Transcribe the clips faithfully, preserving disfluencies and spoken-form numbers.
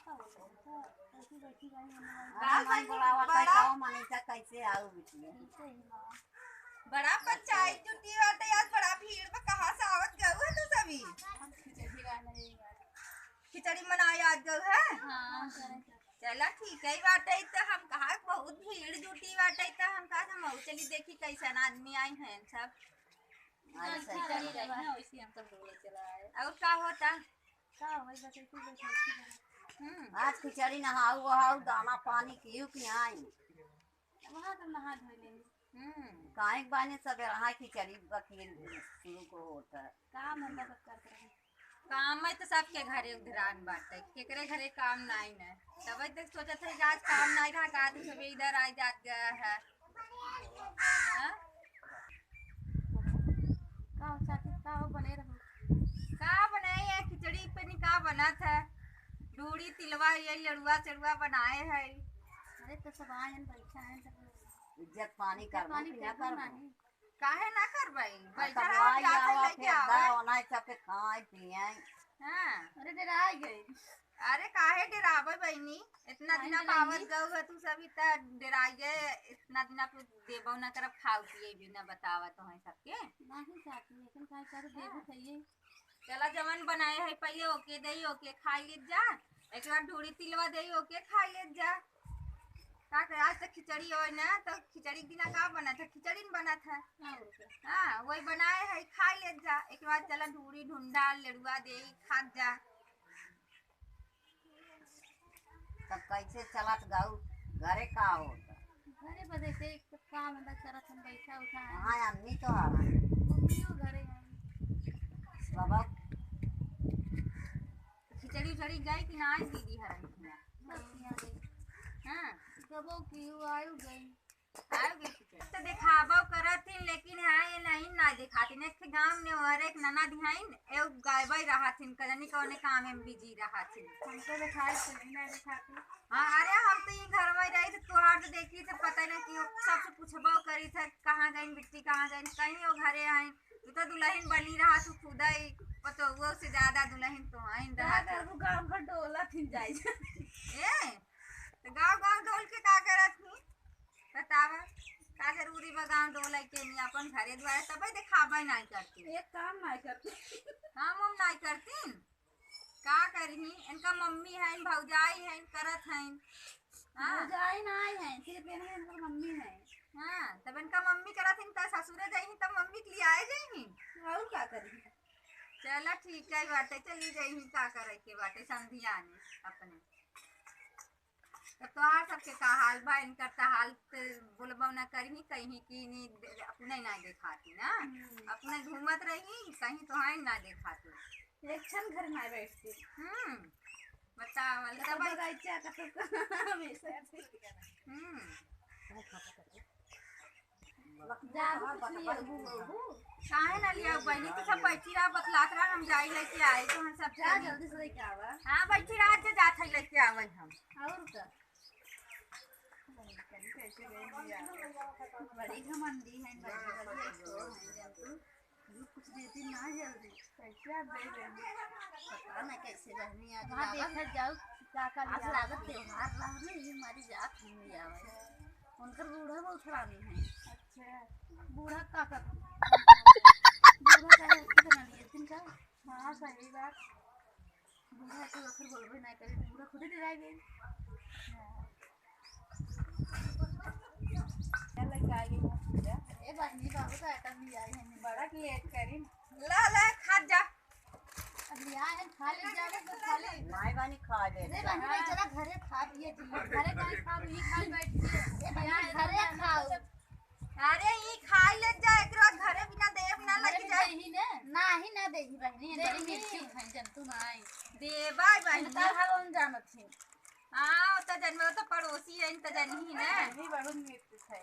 का बोल रही? तो ऐसी बैठी रही, हमने अरे, माई बड़ा बोलावा, बड़ा तै कहो, मनीषा, कैसे आऊ बिटिया? ठीक है, माँ। बड़ा पंचायत जुटी बाटे आज, बड़ा भीड़ बा। कहाँ से आवत गऊ है तू सभी? हम खिचड़ी बनाने गई बाटे। खिचड़ी बनाए आज गऊ है? हाँ, करे। चला ठीक है बाटे, तो हम कहा बहुत भीड़ जुटी बाटे, तो हम कहा हम चली देखी कैसन आदमी आई हैं सब। अच्छा, खिचड़ी रही ना, वैसे हम सब बोले चला आए। और का होता? का होई, बस ऐसे बैठे, ऐसे बैठे। हम्म। आज खिचड़ी नहाऊ वहाऊ, दाना पानी कियू कि आई? वहाँ सब नहा धो लेंगे। हम्म। काहे के बाने सब यहाँ खिचड़ी बखिए शुरू को होता है। काम धंधा सब करते रहे। काम में तो सबके घरे उधरान बाटे, केकरे घरे काम नाई न। तब तक सोचत है कि आज काम नाई रहा, का तू सब इधर आ जात गया है। हाँ? का हो चाची, का हो बने रहो? का बनाई है, खिचड़ी पे नहीं का बनत है, डूड़ी तिलवा ये लड़ुआ चड़ुआ बनाए है। अरे तो सब आए हैं, बैठा है, सब इज्जत पानी इज्जत करबो पानी कि ना करबो करबो? नहीं। काहे ना करबई? आ, बैठा तब रहो, आई जात है आवा, लेके फेर आवे। दा, ओनाई सबके खाए पिए। हाँ। अरे डेराई गई। अरे काहे डेराबे बहिनी? इतना काहे दिना डेराई? पावत गऊ है तू सभी त डेराई गए, इतना दिना पे देबो ना करब, खाऊ पिए भी ना बतावा तो है सबके। नहीं चाची, लेकिन काहे करे हाँ। देबू चाहिए। चला जवन बनाए है पहले ओके देई, ओके खाई लीत जा, एक बार डूड़ी तिलवा देई ओके खाई लीत जा। का करे, आज तक खिचड़ी होय ना, तो खिचड़ी के बिना का बनत है? खिचड़ी न बनत है। और क्या? हाँ, वही बनाए है, खा ले जा। एक बार चला ढूढ़ी ढूंढा, लेड़ुआ दे, खा जा। तब कैसे चलत गऊ? घरे का होता? घरे बस ऐसे ही सब काम धंधा करत हम बैठा उठा है। हाँ, अम्मी तो आ रहा है। मम्मियों घरे है। बाबा? खिचड़ी उचड़ी गई कि ना दीदी हरन हियाँ? बस हियाँ गई। हाँ। गबो की आयु गई। आयु गई खिचड़ी। तो देखाबो करत हिन, लेकिन हाँ, ये नहीं ना देखाती। एक ठे गाँव में और एक ननद हईन, ए गायबे रहत हिन, कजनी कौने काम में बिजी रहत हिन। हमको देखाई तो नहीं ना देखाती। हाँ, अरे हम तो ये घर में रही तो तोहार तो देखी तो पता नहीं कि सबसे पूछबो करी था, कहाँ गई बिट्टी, कहाँ गई, कहीं वो घरे आईं। तू तो दुलहिन बनी रहा, तू खुदा ही पतोहुओ से ज्यादा दुलहिन तो आइन रहा का तू। करबू, गाँव भर डोला थिन जाई। ए, तो गाँव गाँव डोल के का करत ही? बतावा, का जरूरी बा गाँव डोले के? नहीं अपन घरे द्वारे तबे देखाबे नहीं करती। एक काम नहीं करती। काम उम नहीं करती। का करही, इनका मम्मी है, भौजाई है, करत हैं। हाँ। भौजाई नाई है, सिर्फ इनके इनकर मम्मी है। हाँ, तब इनका मम्मी करत हैं, त ससुरे जाइही, तब मम्मी के लिए आए जाइही। और का करही? चला ठीक है बाटे, चली जाइही, का करे के बाटे, समधियाने अपने। तो तोहार सबके का हाल बा? इनकर त हाल त बोलबो ना करही, कहीं कि नी दे-, अपने ना देखाती ना, हम्म। अपने घूमत रही, कहीं तो है ना देखाती। एक क्षण घर में बैठती। हम्म, बतावा, कतौ तब बगीचा, कतौ हमेशा। हम्म। जाबू कुछ लिए अबू, अबू। काहे ना लिया बहिनी, तू सब बैठी रहा, बतलात रहा, हम जाई लेके आई, तो हम सब जा चली। जल्दी से लेके आवा। हाँ, बैठी रहा, जे जात है लेके आवे हम। और का? बड़ी घमंडी है, बड़ी, बड़ी एक तो है, जब तू झूठ कुछ देती ना जल्दी। कैसे आप दे देंगे? पता ना कैसे बहनी आज वहाँ लागत। देखा जाओ, का का आज लिया लागत है। त्योहार रहा ना, ये हमारी जात नहीं आवे। उनकर बूढ़ा बहुत हरामी है। अच्छा, बूढ़ा का कर? बूढ़ा चाहे उसकी बना लिए, दिन का? हाँ, सही बात। बूढ़ा तो आखिर बोलबे नहीं करे, बूढ़ा खुदे डरा गए। हाँ। क्या लेके आ गई है पूजा? ए बहनी, बाबू का आइटम भी आई है। बड़ा लेट करी। ला, ला, खा जा। अब ले आए हैं, खा ले जा, तो खा ले। माई बानी खा ले। अरे बहनी, चला घरे खा पिए जी। घरे जाए खा, ई खा बैठ के। ए बहनी, घरे खाओ। अरे ई खा ले जा, एकरा घरे बिना देब ना घरे लगी में जाए। देही ने? नाही ना देही बहनी, देही। बड़ी मिर्ची खाई जंतु ना आई। देबा बहनी। इनका हाल हम जानत ही। हाँ, त जनबे तो पड़ोसी है, त जनही ना। बहनी बहुत मिर्ची खाई।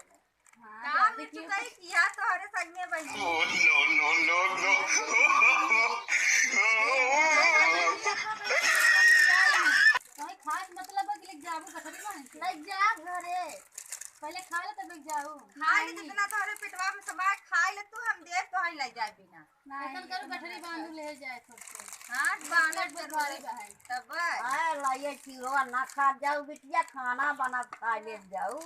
हाँ, का जल्दी मिर्ची की। खाई किया तोहरे संग में बहनी? Oh, no, no, no, no। कहीं खास मतलब है कि लेके जाबू कटोरी में? लेके जा घरे। पहले खा ले तब लेके जाऊ। खा ले नहीं। जितना तोहरे पेटवा में समा, खा ले तू, हम देब तो ही ले जाए बिना। नहीं, ऐसन करो, गठरी बांध ले। जाए सबसे। हाँ, खाना पेट भरे जरूरी बा। तब आए लाइए चिड़वा ना खा जाऊ बिटिया, खाना बना खा ले जाऊ।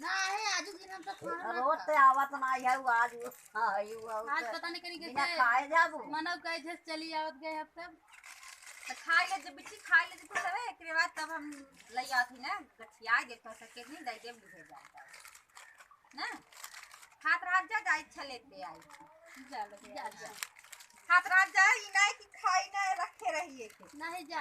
ना है, आजू दिन हम सब खाना रोज ना से आवत ना है, आज उस खाई हुआ आज उस पता नहीं करी बिना कैसे खाए जाबू। मनव कहे थे चली आवत गए हम सब। तो खाई ले जब बिट्टी खाई ले जब तबे एकरे बाद तब हम लई आती ना, गठिया दे तो सके नहीं दे दे बुझे जाता। ना? खात रहत जा, जा इच्छा लेते आई। जा लो, जा, जा। खात रहत जा, ई नाई कि खाई ना रखे रहिए के। नहीं जा।